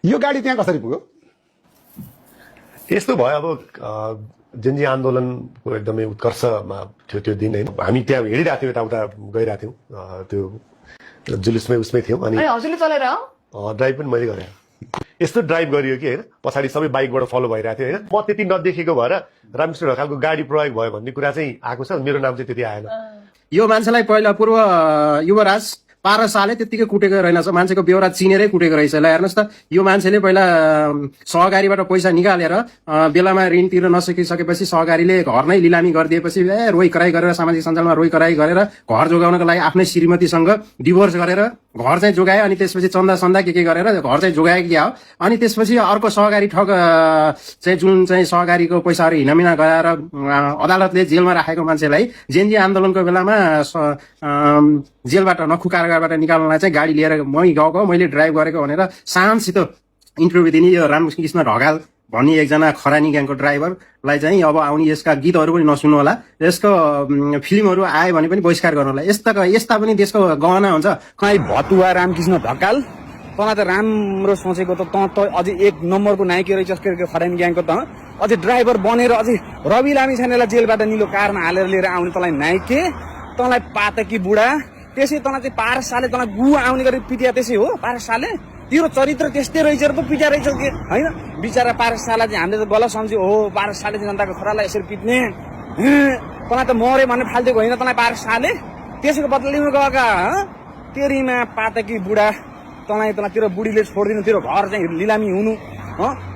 यो गाडी त्यहाँ कसरी पुग्यो? यस्तो भयो अब जनजी आन्दोलनको एकदमै उत्कर्षमा थियो त्यो दिन होइन। हामी त्यहाँ हिँडिरहेको थियौँ, यताउता गइरहेको थियौँ, त्यो जुलुसमै उसमै थियौँ। अनि हजुरले चलेर ड्राइभ पनि मैले गरेँ। यस्तो ड्राइभ गरियो कि होइन, पछाडि सबै बाइकबाट फलो भइरहेको थियो होइन। म त्यति नदेखेको भएर रामकृष्ण ढकालको गाडी प्रयोग भयो भन्ने कुरा चाहिँ आएको छ, मेरो नाम चाहिँ त्यति आएन। यो मान्छेलाई पहिला पूर्व युवराज पारसाले त्यतिकै कुटेको रहेनछ, मान्छेको बेहोरा चिनेरै कुटेको रहेछ। ल हेर्नुहोस् त, यो मान्छेले पहिला सहकारीबाट पैसा निकालेर बेलामा ऋण तिर्न नसकिसकेपछि सहकारीले घर नै लिलामी गरिदिएपछि रोइ कराई गरेर सामाजिक सञ्जालमा रोइ कराई गरेर घर जोगाउनको लागि आफ्नै श्रीमतीसँग डिभोर्स गरेर घर चाहिँ जोगाए। अनि त्यसपछि चन्दा सन्दा के गरेर घर चाहिँ जोगाए क्या हो। अनि त्यसपछि अर्को सहकारी ठग चाहिँ जुन चाहिँ सहकारीको पैसाहरू हिनामिना गराएर अदालतले जेलमा राखेको मान्छेलाई जेनजी आन्दोलनको बेलामा जेलबाट नखुकारबाट निकाल्नलाई चाहिँ गाडी लिएर मै गएको, मैले ड्राइभ गरेको भनेर शानसित इन्टरभ्यू दिने यो रामकृष्ण ढकाल भन्ने एकजना खरानी ग्याङको ड्राइभरलाई चाहिँ अब आउने यसका गीतहरू पनि नसुन्नु होला, यसको फिल्महरू आयो भने पनि बहिष्कार गर्नु होला। यस्ता पनि देशको गहना हुन्छ। कहीँ भतुवा रामकृष्ण ढकाल, तँलाई त राम्रो सोचेको त त अझै एक नम्बरको नायकी रहेछ खरानी ग्याङको। त अझै ड्राइभर बनेर अझै रवि लामी छानेलाई जेलबाट निलो कारमा हालेर लिएर आउने तँलाई नायके, तँलाई पातकी बुढा। त्यसै तँलाई चाहिँ पारसाले तँलाई गु आउने गरी पिटिया त्यसै हो पारसाले। तेरो चरित्र त्यस्तै रहेछ र पो पिटिया रहेछ कि होइन। बिचरा पारसालाई चाहिँ हामीले त गलत सम्झ्यो हो, पारसाले चाहिँ जनताको छोरालाई यसरी पिट्ने। तँलाई त मरे भन्ने फाल्टेको होइन तँलाई पारसाले, त्यसैको बदला लिनु गएका तेरीमा पातकी बुढा। तँलाई तेरो बुढीले छोडिदिनु, तेरो घर चाहिँ लिलामी हुनु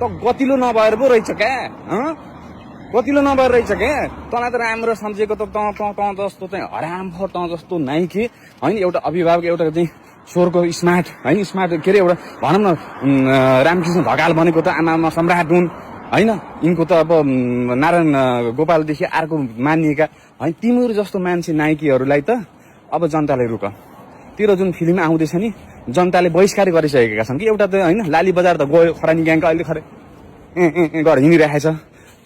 त गतिलो नभएर पो रहेछ क्या, गतिलो नभएर रहेछ क्या। तँलाई त राम्रो सम्झेको त त जस्तो चाहिँ हरामखोर, त जस्तो नाइके होइन। एउटा अभिभावक, एउटा चाहिँ स्वरको स्मार्ट होइन, स्मार्ट के अरे एउटा भनौँ न रामकृष्ण ढकाल भनेको त आमामा सम्राट हुन् होइन। यिनको त अब नारायण गोपालदेखि अर्को मानिएका होइन। तिमीहरू जस्तो मान्छे नायकीहरूलाई त अब जनताले रुक। तेरो जुन फिल्म आउँदैछ नि जनताले बहिष्कार गरिसकेका छन् कि। एउटा त होइन लाली बजार त गयो खरानी ग्याङका, अहिले खरे गरेर हिँडिरहेछ।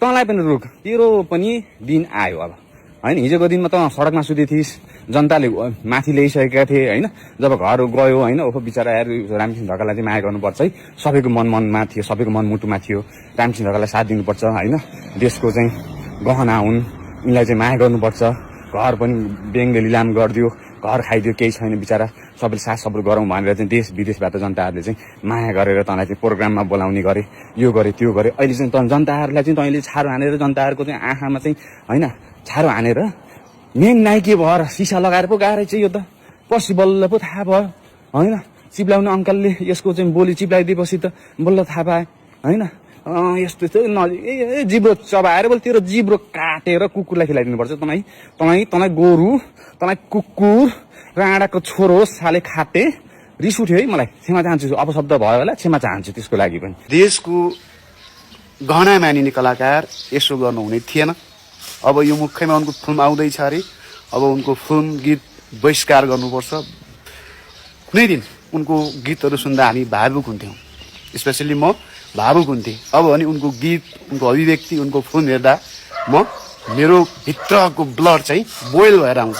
तँलाई पनि रुक, तेरो पनि दिन आयो अब होइन। हिजोको दिनमा त सडकमा सुते थिइस्, जनताले माथि ल्याइसकेका थिए होइन। जब घर गयो होइन, ओहो बिचरा रामकृष्ण ढकाललाई चाहिँ माया गर्नुपर्छ है, सबैको मनमा थियो, सबैको मनमुटुमा थियो रामकृष्ण ढकाललाई साथ दिनुपर्छ होइन। देशको चाहिँ गहना हुन्, यिनलाई चाहिँ माया गर्नुपर्छ। घर पनि ब्याङ्कले लिलाम गरिदियो, घर खाइदियो, केही छैन बिचरा, सबैले साथ सब्र गरौँ भनेर चाहिँ देश विदेशबाट जनताहरूले चाहिँ माया गरेर तँलाई चाहिँ प्रोग्राममा बोलाउने गरे, यो गरे त्यो गरे। अहिले चाहिँ जनताहरूलाई चाहिँ तैँले छारो हानेर जनताहरूको चाहिँ आँखामा चाहिँ होइन छारो हानेर मेन नाइके भएर सिसा लगाएर पो गएर चाहिँ यो त पछि बल्ल पो थाहा भयो होइन। चिप्लाउने अङ्कलले यसको चाहिँ बोली चिप्लाइदिएपछि त बल्ल थाहा पाए होइन। यस्तो चाहिँ जिब्रो चबाएर बोल तेरो जिब्रो काटेर कुकुरलाई खिलाइदिनुपर्छ। तँलाई गोरु, तँलाई कुकुर, राँडाको छोरो साले खाटे। रिस उठ्यो है मलाई, क्षमा चाहन्छु, अपशब्द भयो होला, क्षमा चाहन्छु त्यसको लागि पनि। देशको गहना मानिने कलाकार यसो गर्नु हुने थिएन। अब यो मुखैमा उनको फिल्म आउँदैछ अरे, अब उनको फिल्म गीत बहिष्कार गर्नुपर्छ। कुनै दिन उनको गीतहरू सुन्दा हामी भावुक हुन्थ्यौँ, स्पेसली म भावुक हुन्थेँ। अब भने उनको गीत, उनको अभिव्यक्ति, उनको फिल्म हेर्दा मेरो भित्रको ब्लड चाहिँ बोइल भएर आउँछ।